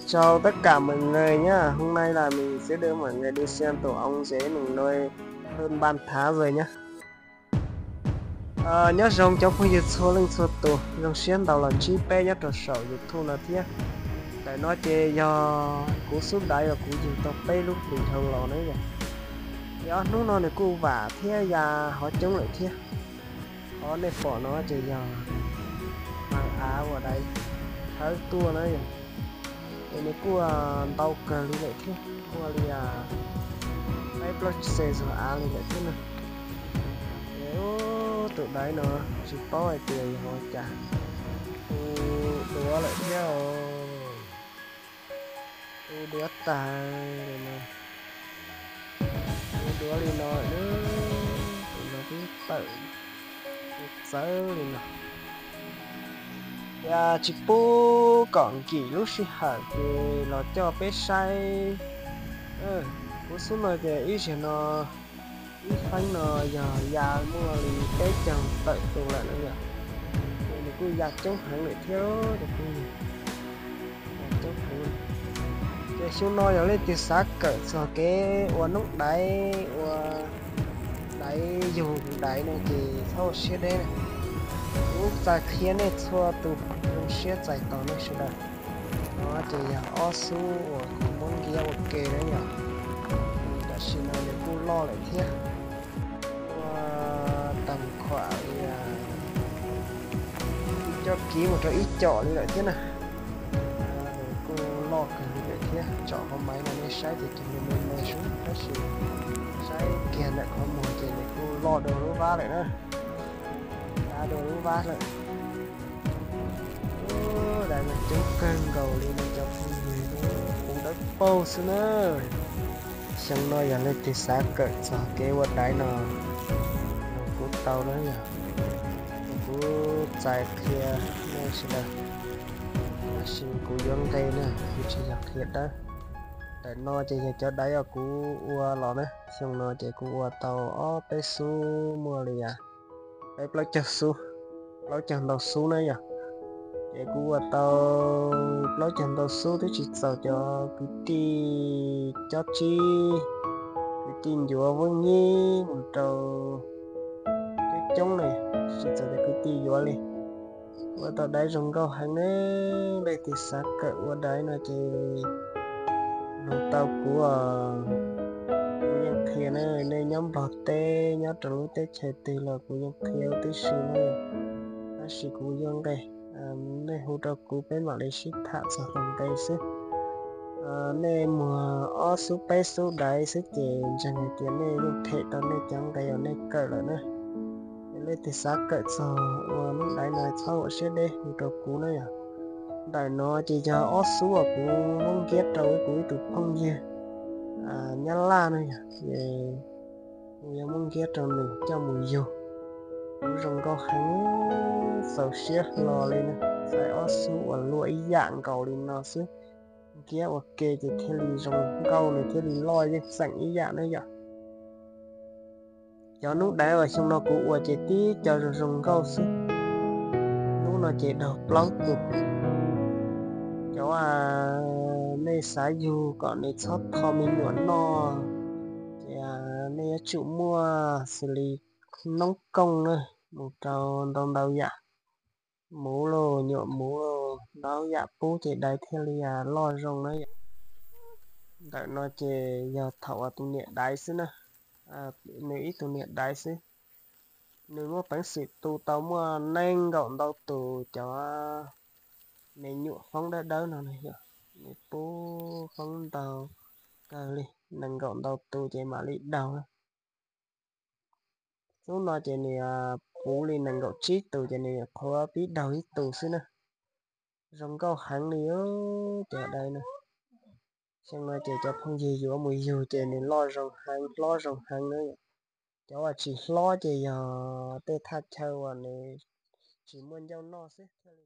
Chào tất cả mọi người nhá. Hôm nay là mình sẽ đưa mọi người đi xem tổ ong dễ nụ nôi hơn ba tháng rồi nhá. Nyob zoo cov phooj ywg txhua leej txhua tus, zoo siab ntau los ntsib peb nyob rau saum YouTube no thiab. Ntawm no ces yog kuv xub daiv uas kuv yug tau peb lub hlis dhau los na yom. Ces ob hnub no nws kuj vam thiab ya hov coob lawm thiab. Qhov nej pom no ces yog hmab av uas daiv thawb tuaj na yom. Ces nws kuj ntau kawg li lawm thiab, ua li peb plaub xees txog av li lawm thiab na. Ces tus daiv no tsis paub hais tias yog ua cas, tu duav lawm thiab os. Tu duav tag li no, tu duav li no, tus no twb tawm txawv li no. Ces tsis pub kom nkim lub sij hawm ces los coj peb saib. Kuv xub no ces ib zaug no, ib feeb no yog ya muaj li peb caug tawm tus lawm na yom. Ces nws kuj ya coob heev lawm thiab, ces kuj ya coob heev. Ces xyoo no yog leej twg xav kawm txog kev ua noob daiv, ua daiv yug daiv no ces txhob ua siab deb na. Kuv txais qhia nej txhua tus zoo siab txais tos nej sawv daws. No ces yog ob xub uas kuv muab nkiab ua ke na yom. Tam sim no nws kuj loj lawm thiab, ua tag khuam li cuaj kib mus rau ib com li lawm thiab na. Kuj loj kawg li lawm thiab, tsom hauv maiv no nej saib ces cog me me xwb, tab sis saib kiag ntawm qhov muag ces nws kuj loj dua lub vab lawm na. Loj dua lub vab lawm. Dais mas coob kawg nkaus li no cov phooj ywg, kuv dawb paug xwb na. Xyoo no yog leej twg xav kawm txog kev ua daiv no, nrog kuv tau na yom. Kuv txais qhia nej sawv daws, tab sis kuv yuav nqe na, kuv tsis yog qhia dawb. Ntawm no ces yog cov daiv uas kuv ua los na, xyoo no ces kuv ua tau ob peb xub muaj li peb plaub caug xub, plaub caug ntau xub na yom. Ces kuv ua tau plaub caug ntau xub twb tsis txaus cov kwv tij cob tsib, kwv tij ncuav vaub nyib mus rau coob coob ne, tsis txaus cov kwv tij yuav li. Ua tau daiv zoo nkauj heev ne. Leej twg xav kawm ua daiv no ces nug tau kuv os. Kuv yeej qhia ne, nej nyob Nplog teb nyob rau lub teb chaws twg los kuv yeej qhia huv tib si ne. Tab sis kuv yuav nqe, nej hu rau kuv peb mam li sib tham txog tus nqe xwb. Nej muag ob xub peb xub daiv xwb ces ntseeg hais tias nej yeej them tau nej cov nqe uas nej kawm lawm na. Leej twg xav kawm txog ua noob daiv no txhob ua siab deb hu rau kuv na yom. Ntawm no ces yog ob xub uas kuv muab nkiab rau kuv ib tug phooj ywg Nyab Laj na yom, ces kuv yuav muab nkiab rau nws coj mus yug. Kuv zoo nkauj heev, txaus siab hlo li na, txais ob xub uas luaj ib yam nkaus li no xwb. Nkiab ua ke ces thiaj li zoo nkauj, nws thiaj li loj yeej txeem ib yam na yom. Cov noob daiv uas xyoo no kuv ua ces tib co zoo zoo nkauj xwb. Hnub no ces daug plaub tus. Cov nej xav yug kom nws txhob tho me nyuam noj ces nej yuav tsum muaj xws li noob kooj na, mus rau ntau ntau yam, muv los nyuam muv los ntau yam pub ces daiv thiaj li loj zoo na yom. Ntawm no ces yog thaum uas tus niam daiv xwb na, nws ib tug niam daiv xwb. Nws muaj peev xwm tu tau muaj nees nkaum ntau tus cov me nyuam foob dawb dawb no na yom. Nws pub foob ntau kawg li, nees nkaum ntau tus ces mam li daug. Hnub no ces nws puv li nees nkaum tsib tus ces nws qhuav pib daug ib tus xwb na. Zoo nkauj heev li cov daiv no. Xyoo no ces cov phooj ywg yuav mus yug ces nws loj zoo heev, hlob zoo heev na. Cov uas tsis hlob ces yog tej thaj chaw uas nws tsis muaj ncauj noj xwb thiaj li